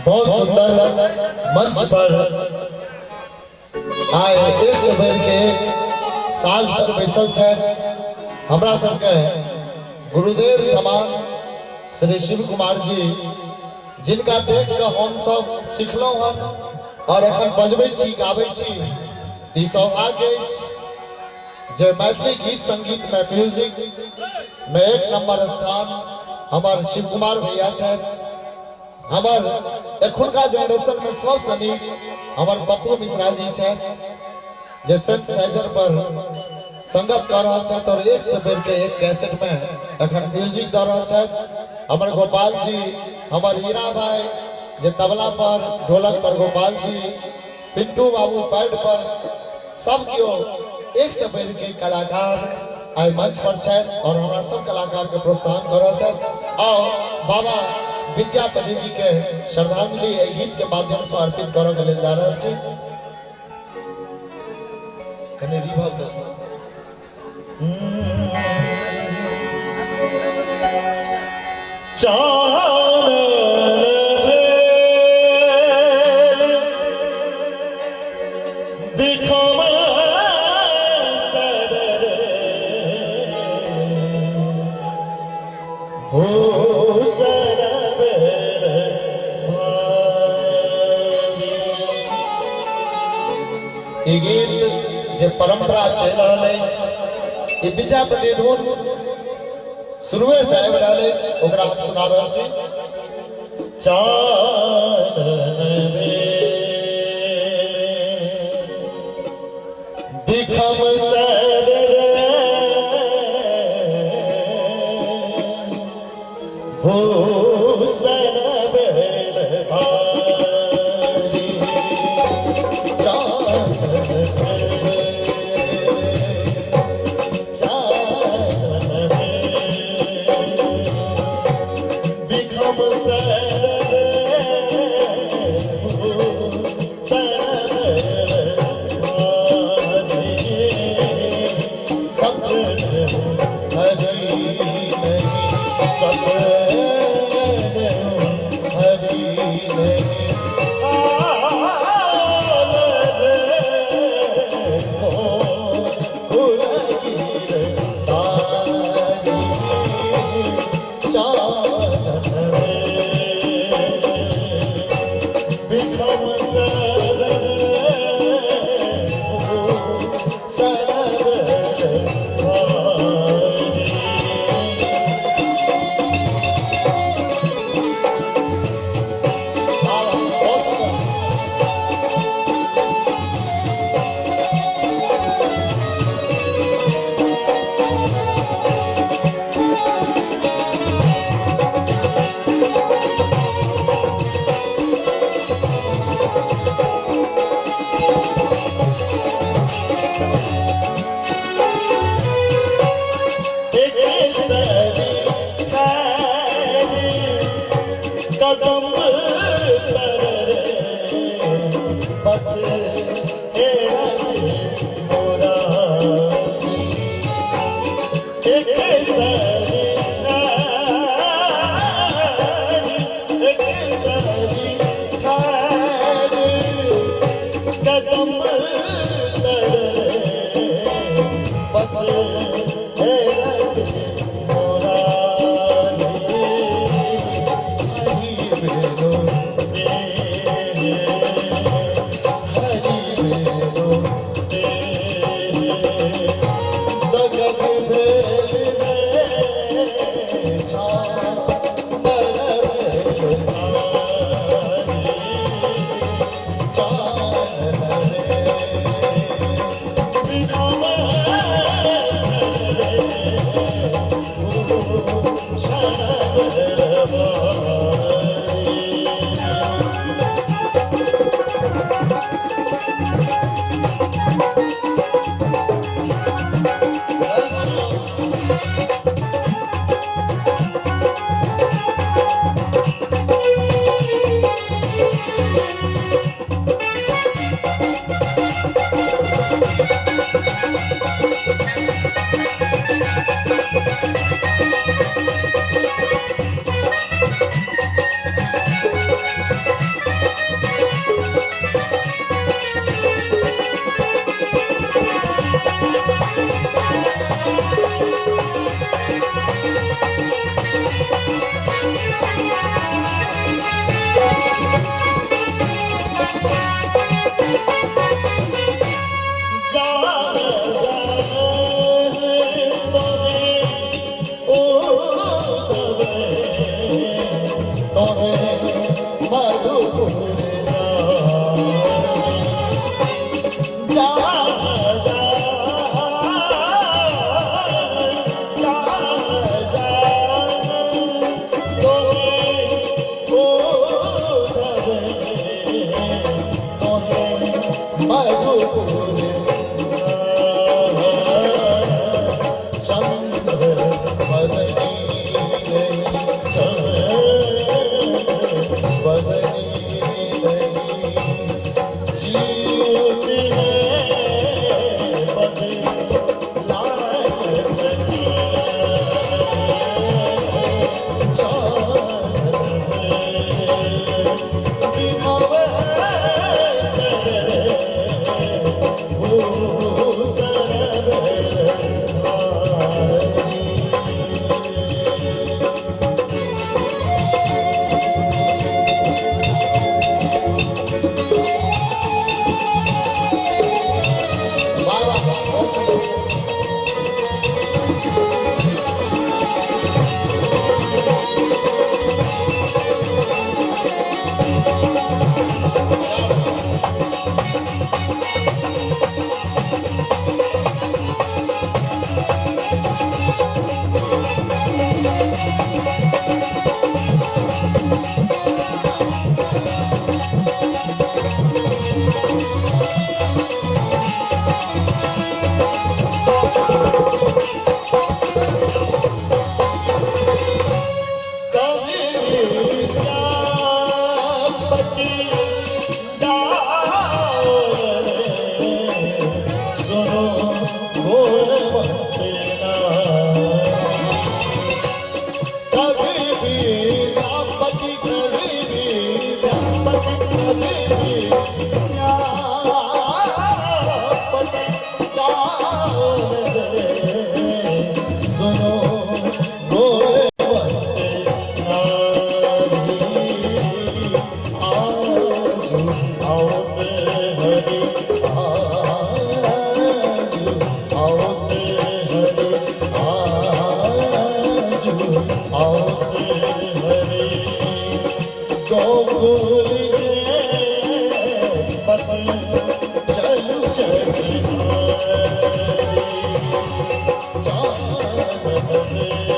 बहुत सुंदर मंच पर आइ एक से बढ़ि के एक साज पर बैसल छथि हमरा सबके गुरुदेव समान श्री शिव कुमार जी, जिनका देख के हम सब सिखलहुँ हन और एखन बजबै छी गाबै छी। ई सौभाग्य अछि जे मैथिली गीत संगीत में म्यूजिक में एक नंबर स्थान हमर शिव कुमार भैया छथि। हमर एखुनका जेनरेशन में सबसँ नीक हमर पप्पू मिश्रा जी छथि, जे सिंथेसाइजर पर संगत कऽ रहल छथि और एक से बढ़ि के एक कैसेट में एखन म्यूजिक दऽ रहल छथि। हमर गोपाल जी, हमर हीरा भाई जे तबला पर, ढोलक पर गोपाल जी, पिंटू बाबू पैड पर, सब केओ एक से बढ़ि के कलाकार आइ मंच पर छथि और हमरा सब कलाकार के प्रोत्साहन कऽ रहल छथि। और बाबा विद्यापति जी के श्रद्धांजलि एहि गीत के माध्यम से अर्पित करऽ के लेल जा रहल छी। कनि रिवर्ब दऽ दियौ। चानन भेल बिखम सर रे भूषण भेल भारी। ई गीत जे परंपरा चलि रहल अछि, ई विद्यापति धुन शुरुए से आबि रहल अछि, ओकरा हम सुना रहल छी। चानन भेल बिखम सर रे भूषण भेल भारी। चानन भेल, चानन भेल बिखम सर रे भूषण भेल भारी। सत हरि नहीं, सत हरि नहीं, बिखम सर सर भारी। बहुत सुंदर। एक सरी ठहरी कदम तर रे पथ हेरत मोरारी। एक सरी ठहरी, एक सरी ठहरी कदम तर रे पथ हेरत मोरारी। हरि बेलो हरि बेलो दगत भेल रे छामर भेल चानन रे। मधुपुर जा जा जा जा तोहे ओ तोहे मधुपुर चंद्र बदनी रे चंद्र बदनी रे जीवत है बद वाह वाह, बहुत सुंदर। कवि सुनो गुणवंत कभी भी दापति, कभी भी दापति, कभी भी दापति गाओ सुनो गुणवंत आज आवत हरि, आज आवत हरि, आज आवत हरि। गोकुल के पथ चलु चल। चांद।